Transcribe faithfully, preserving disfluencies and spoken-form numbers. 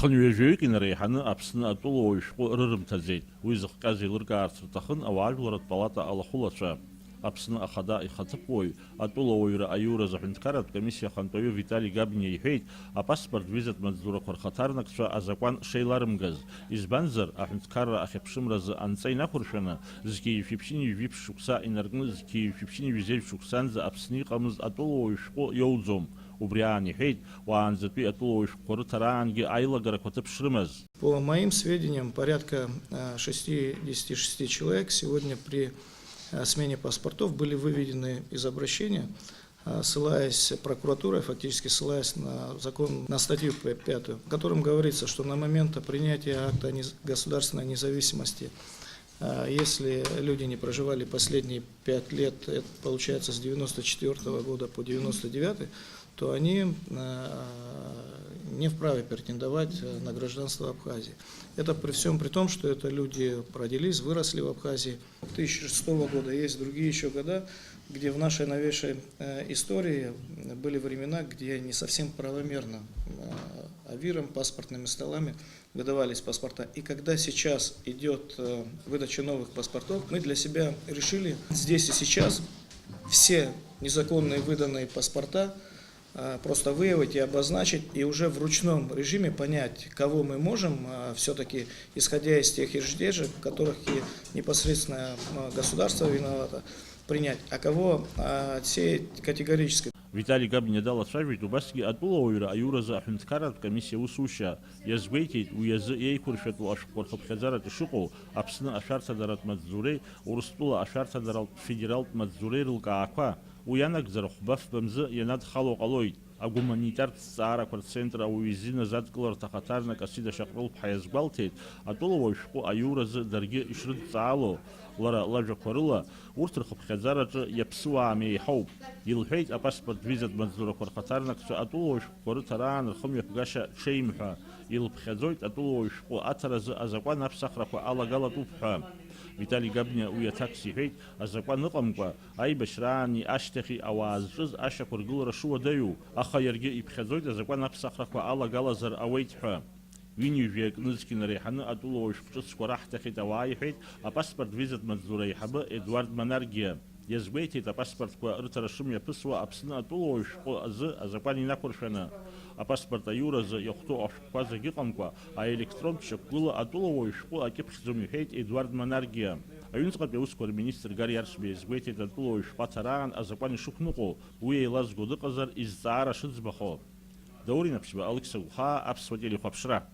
Хынҩажәаҩык инареиҳаны Аԥсны атәылауаҩ шәҟәы рырымҭаӡеит. Уи зыхҟьаз еилыркаарц рҭахын ауаажәларратә палата алахәылацәа. Аԥсны Ахада ихаҭыԥуаҩ, атәылауаҩра аиуразы аҳәынҭқарратә комиссиа ахантәаҩы Витали Габниа иҳәеит, апаспорт визатә маҵзурақәа рхаҭарнакцәа азакәан шеиларымгаз. Избанзар, аҳәынҭқарра ахьыԥшымразы анҵа инақәыршәаны, зқьи жәшәи ԥшьынҩажәи ԥшь шықәса инаркны зқьи жәшәи ԥшьынҩажәи зеижә шықәсанӡа Аԥсны иҟамыз атәылауаҩ шәҟәы иоуӡом. Убри аан иҳәеит, уаанӡатәи атәылауаҩ шәҟәқәа рыҭараангьы аилагарақәа ҭыԥ шрымаз. По моим сведениям, порядка, э, шестидесяти шести человек сегодня при, э, смене паспортов были выведены из обращения, э, ссылаясь, прокуратурой, фактически ссылаясь на закон, на статью п-, пятую, в котором говорится, что на момент принятия акта нез-, государственной независимости, э, если люди не проживали последние пять лет, это получается с девяносто четвёртого года по девяносто девятый, то они, э, не вправе претендовать, э, на гражданство Абхазии. Это при всём при том, что это люди родились, выросли в Абхазии. Две тысячи шестого года, есть другие ещё года, где в нашей новейшей, э, истории были времена, где не совсем правомерно, э, авиром, паспортными столами выдавались паспорта. И когда сейчас идёт, э, выдача новых паспортов, мы для себя решили здесь и сейчас все незаконные выданные паспорта, э, просто выявить и обозначить, и уже в ручном режиме понять, кого мы можем, э, всё-таки, исходя из тех иждежек, в которых и непосредственно, э, государство виновато, принять, а кого, э, отсеять категорически. Витали Габниа далацәажәеит убасгьы атәылауаҩра аиуразы аҳәынҭқарратә комиссиа аусушьа. Иазгәеиҭеит, уи азы еиқәыршәатәу ашәҟәқәа рхыԥхьаӡаратә ишыҟоу, Аԥсны ашәарҭадаратә маҵзуреи Урыстәыла ашәарҭадаратә федералтә маҵзуреи рылкаақәа. Уи анагӡара хәба-фба мзы ианадхало ҟалоит. Агуманитартә зҵаарақәа рцентр ауаҩы изиназ адкыларҭа ахаҭарнак Асида Шьаҟрылԥҳа иазгәалҭеит, атәылауаҩ шәҟәы аиуразы даргьы ишрыдҵаало, лара лажәақәа рыла, урҭ рхыԥхьаӡараҿы иаԥсуаа меиҳауп. Илҳәеит, апаспорт визатә маҵзурақәа рхаҭарнакцәа атәылауаҩ шәҟәқәа рыҭараан рхымҩаԥгашьа ҽеим ҳәа. Илыԥхьаӡоит атәылауаҩ шәҟәы аҭаразы азакәан аԥсахрақәа алагалатәуп ҳәа. Витали Габниа уи аҭакс иҳәеит, азакәан ыҟамкәа, аибашьраани ашьҭахьи ауаа зҿыз ашьақәыргылара шуадаҩу, аха иаргьы иԥхьаӡоит азакәан аԥсахрақәа алагалазар ауеит ҳәа. Ҩынҩажәи акнызқь инареиҳаны атәылауаҩ шәҟәы ҿыцқәа раҳҭахьеит ауаа, иҳәеит апаспорт визатә маҵзура аиҳабы Едуард Манаргиа. Иазгәеиҭеит, апаспортқәа рыҭара шымҩаԥысуа Аԥсны атәылауаҩ шәҟәы азы азакәан инақәыршәаны. Апаспорт аиуразы иахәҭоу ашәҟәқәа зегь ыҟамкәа, аелектрон шьақәгыла атәылауаҩ шәҟәы акьыԥхьӡом, иҳәеит Едуард Манаргиа. Аҩныҵҟатәи аусқәа рминистр Гари Аршба иазгәеиҭеит, атәылауаҩ шәҟәы аҭараан азакәан ишықәныҟәо, уи еилазго дыҟазар, изҵаара шыӡбахо. Даур Инаԥшьба, Алықьса Гәхаа, Аԥсуа телехәаԥшра.